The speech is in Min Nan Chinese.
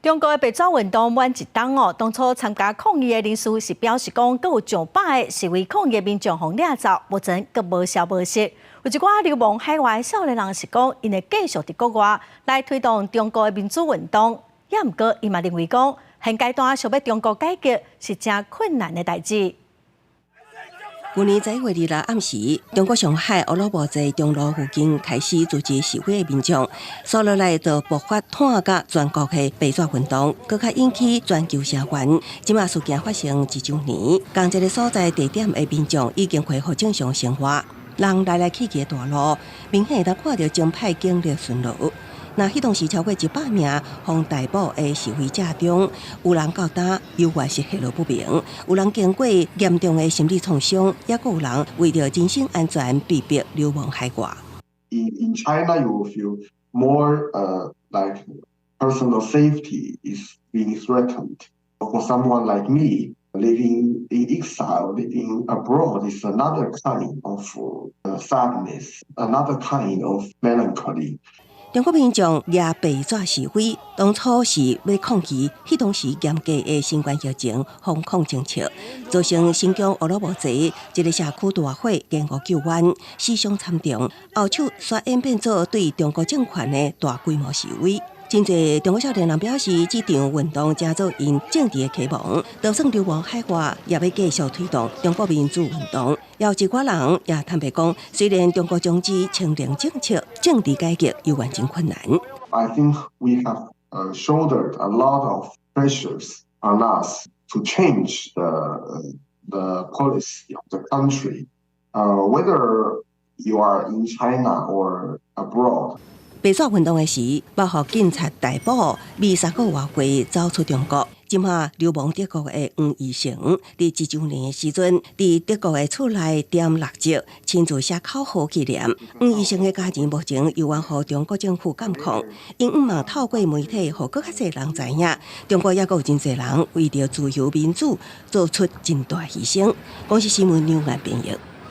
中國的白紙運動滿一冬哦，當初參加抗議的人士是表示講，閣有上百个示威抗議的民眾予掠走，目前閣無消無息。有一寡流亡海外的少年人是講，𪜶會繼續佇國外來推動中國的民主運動。也毋過，伊嘛認為講，現階段想欲中國改革是誠困難的代誌。舊年11月26暗時，中國上海烏魯木齊中路附近開始組織示威的民眾，紲落來就爆發湠甲全國的白紙運動，閣較引起全球聲援。這馬事件發生一週年，仝一个所在地點的民眾已經恢復正常生活，人來來去去的大路，明顯會當看著增派警力巡邏。若彼當時超過100名予逮捕的示威者中，有人到今猶原是下落不明，有人經過嚴重的心理創傷，也閣有人為著人身安全被迫流亡海外。 In China, you will feel more like personal safety is being threatened. For someone like me, living in exile, living abroad is another kind of sadness, another kind of melancholy. 中國民眾舉白紙示威，當初是欲抗議彼當時嚴格的新冠疫情封控政策，造成新疆烏魯木齊一个社區大火，經過救援，死傷慘重。後手煞演變做對中國政權的大規模示威。真濟中國少年人表示，這場運動成做𪜶政治的啟蒙，就算流亡海外，也欲繼續推動中國民主運動。有一寡人也坦白講，雖然中國終止清零政策，政治改革猶原真困難。 I think we have shouldered a lot of pressures on us to change the policy of the country, whether you are in China or abroad. 白紙運動的時，包予警察逮捕，未3個外歲走出中國。這馬流亡德國的黃義成，佇一週年的時陣，佇德國的厝內點蠟燭，親自寫口號紀念。黃義成的家人目前猶原予中國政府監控，𪜶向望透過媒體，予閣較濟人知影，中國猶閣有真濟人為著自由民主做出真大犧牲。公視新聞劉岩編譯。